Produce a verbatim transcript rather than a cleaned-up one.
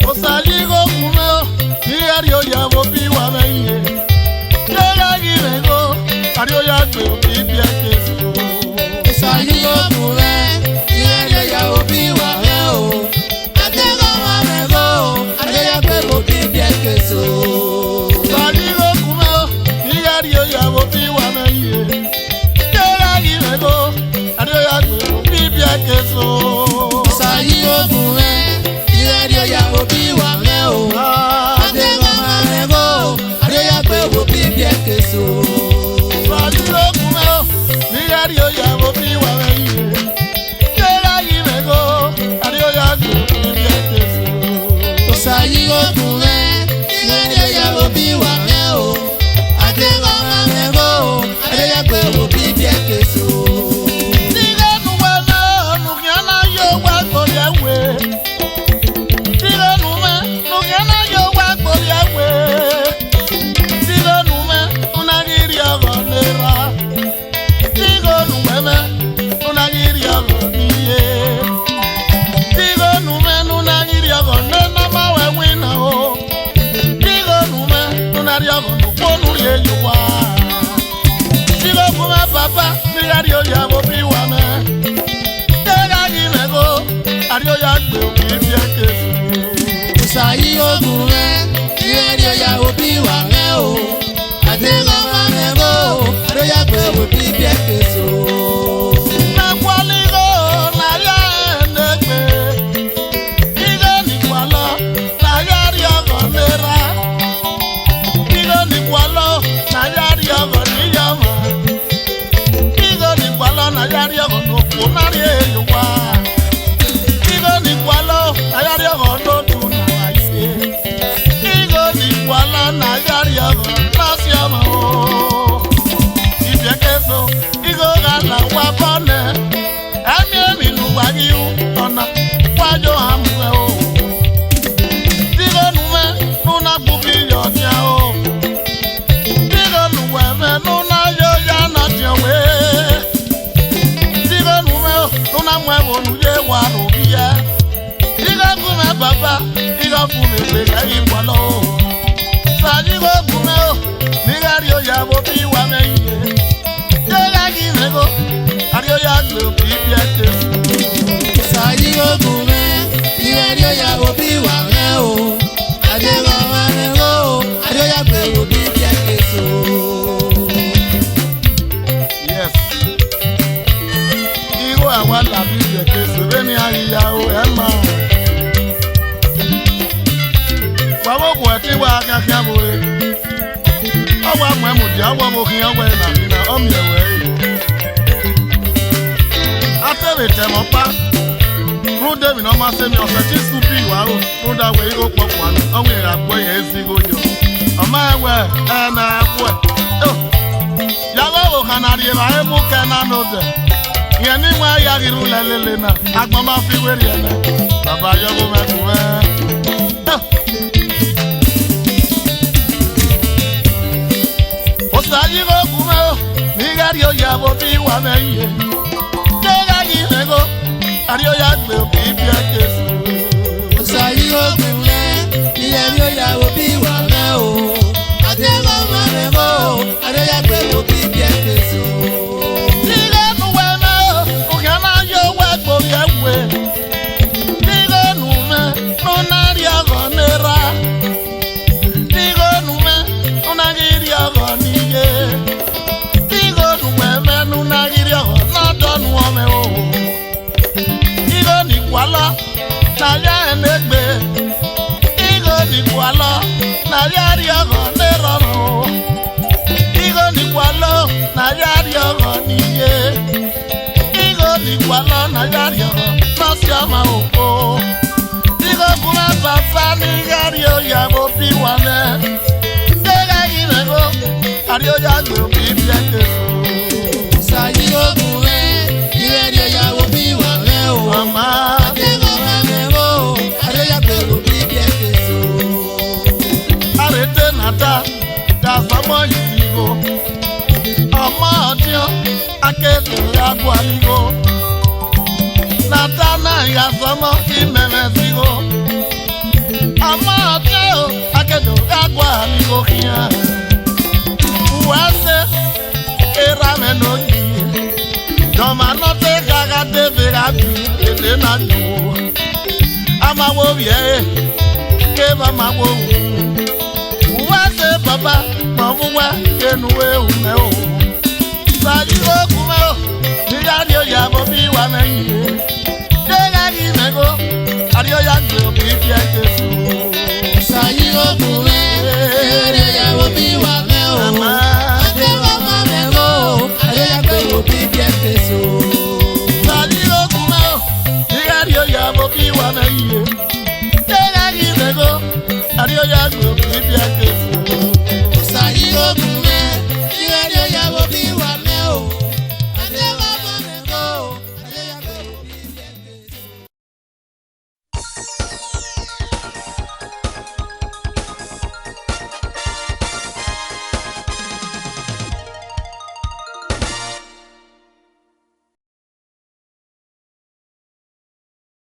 Osa yi igho gu mwẹ o, ne I gha rhie oya vbe obọ iwa mwẹ ye. Deghẹ ghi mwẹ igho, a rhie oya gbe obọ ibiẹke so. Osa yi igho gu mwẹ, ne I gha rhie oya vbe obọ iwa mwẹ o. A deghẹ ọmwa mwẹ igho, a rhie oya gbe obọ ibiẹke so. Osa yi igho gu mwẹ o, ne I gha rhie oya vbe obọ iwa mwẹ ye. Deghẹ ghi mwẹ igho, a rhie oya gbe obọ ibiẹke so. Osa yi igho gu mwẹ, ne I gha rhie oya vbe obọ iwa mwẹ o. A deghẹ ọmwa mwẹ igho, a rhie oya gbe obọ ibiẹke so. Osa yi igho gu mwẹ o, ne I gha rhie oya vbe obọ iwa mwẹ ye. Deghẹ ghi mwẹ igho, a rhie oya gbe obọ ibiẹke so. Osa yi igho gu mwẹ, ne I gha rhie oya vbe obọ iwa mwẹ o. A deghẹ ọmwa mwẹ igho, a rhie oya gbe obọ ibiẹke so. Deghẹ ne uwẹ mwẹ o, ne u khian na ye owa gbe ovbi ẹwe. Deghẹ ne u mwẹ, ne u khian na ye owa gbe ovbi ẹwe. Deghẹ ne u mwẹ, ne u na ghi rhie ọghọ ne erha. Deghẹ ne uwẹ mwẹ, ne u na ghi rhie ọghọ ne iye. Deghẹ ne u mwẹ, ne u na ghi rhie ọghọ ne ne ọ ma wẹ winna o. Deghẹ ne u mwẹ, ne u na rhie ọghọ ne okhuo ne u rhie ye owa. Deghẹ gu mwẹ papa, ne I gha rhie oya vbe obọ iwa mwẹ. Deghẹ ghi mwẹ igho, a rhie oya gbe obọ ibiẹke so. Osa yi igho gu mwẹ, ne I gha rhie oya vbe obọ iwa mwẹ o. A deghẹ ọmwa mwẹ igho, a rhie oya gbe obọ ibiẹke so. Na gualọ igho ne a ya ẹre ne egbe. Igho ni gualọ ne a ya rhie ọghọ ne erha. Igho ni gualọ ne a ya rhie ọghọ ne iye ọmwa. Igho ni gualọ ne a ya rhie ọghọ ne okhuo na rhie ye owa. Igho ni gualọ ne a ya rhie ọghọ ne otu na wa ye. Igho ni gualọ ne a ya rhie ọghọ ne ọ si ọmwa o. Ibiẹke so, igho gha la uwa obọ nẹ. Ẹmwẹ emwi ne uwa ghi ru, ọna wa yo hamu wẹ o. Deghẹ ne u mwẹ, ne u na gbe ubi ye ọdian o. Deghẹ ne uwẹ mwẹ, ne u na ye oya ne ọdiọn wẹ. Deghẹ ne u mwẹ, ne u na mu ẹvbo ne u ye wa ro vbiẹ. Deghẹ gu mwẹ baba, deghẹ gu mwẹ egbe ghẹ ghi gualọ o. Sa yi igho gu mwẹ o, ne I gha rhie oya vbe obọ iwa mwẹ ye. Deghẹ ghi mwẹ igho, a rhie oya gbe obọ ibiẹke. Sa yi igho gu mwẹ, ne I gha rhie oya vbe obọ iwa mwẹ o. A deghẹ ọmwa mwẹ igho, a rhie oya gbe obọ ibiẹke so. Yes. Igho a wa la vbe ibiẹke so, vbene iran ghi ya ro, ẹ ma. Wa vbe okhuo ẹtin wa khian khian vbe ore. Ọ wa mu ẹn mudia, ọ wa vbe okhian, ọ wẹ na mina, ọ miẹn ruẹ re. A te vbe tẹ ẹmwẹ ọkpa, rhunmwuda Demi ne ọ ma sẹ emwi, ọ sẹtin sẹ ubi rua ro, rhunmwuda wẹ igho kpọkpua nọ, ọ wẹ gha gbuẹ yẹ zẹ igho yọ. Ọ ma rẹn wẹ, ẹ na gbuẹ. Ya ghe ọvbokhan ne a rhie evbare mu kẹ na nodẹ, rẹn ne iwẹn ya ghi rhulẹ lele na, agbọn ma fi werriẹ nẹ, Baba, ya ọghe mwẹ gu mwẹ. Osa, ya igho gu mwẹ o, ne I gha rhie oya vbe obọ iwa mwẹ ye. Deghẹ ghi mwẹ igho, a rhie oya gbe obọ ibiẹka eso. Osa, ya igho gu mwẹ, ne I gha rhie oya vbe obọ iwa mwẹ o. A deghẹ ọ ma mwẹ igho, a rhie oya gbe obọ ibiẹka eso. Igho ne uwẹ mwẹ o, u khian na ye owẹ gbe ovbi ẹwe. Igho ne u mwẹ, ne u na rhie ọghọ ne erha. Igho ne u mwẹ, ne u na ghi rhie ọghọ ne iye. Igho ne uwẹ mwẹ, ne u na ghi rhie ọghọ ne ọdọ ne u mwẹ o. Igho ni gualọ ne a ya rẹn ne egbe. Igho ni gualọ ne a ya rhie ọghọ ne erhọmwa o. Igho ni gualọ ne a ya rhie ọghọ ne iye. Igho ni gualọ ne a ya rhie ọghọ ne ọ si ọmwa okpo. Igho gu mwẹ, Baba, ne I gha rhie oya vbe obọ iwa mwẹ. Deghẹ ghi mwẹ igho, a rhie oya gbe obọ ibiẹka eso. Osa, ya igho gu mwẹ, I gha rhie oya vbe obọ iwa mwẹ o. Mama. A deghẹ ọ ma mwẹ igho, a rhie oya gbe obọ ibiẹka eso. A rhe te ne a ta, gha zọmọ yi igho. Ọmọ ọdiọn, a ke do gha gualọ igho. Ne a ta na ya zọmọ imẹ mwẹ zẹ igho. Ọmọ ọdiọn o, a ke do gha gualọ igho khian. Uwa sẹ, erha mwẹ ne ogie. Dọmwa ne ọ te gha gha dee vbe gha bi ede na yu. A ma wo vbiẹ ẹre, kevbe a ma wo wu. Uwa sẹ, Baba, ma vbe uwa ke ne u ru mẹ o. Sa yi igho gu mwẹ o, ne I gha rhie oya vbe obọ iwa mwẹ ye. Deghẹ ghi mwẹ igho, a rhie oya gbe obọ ibiẹka eso.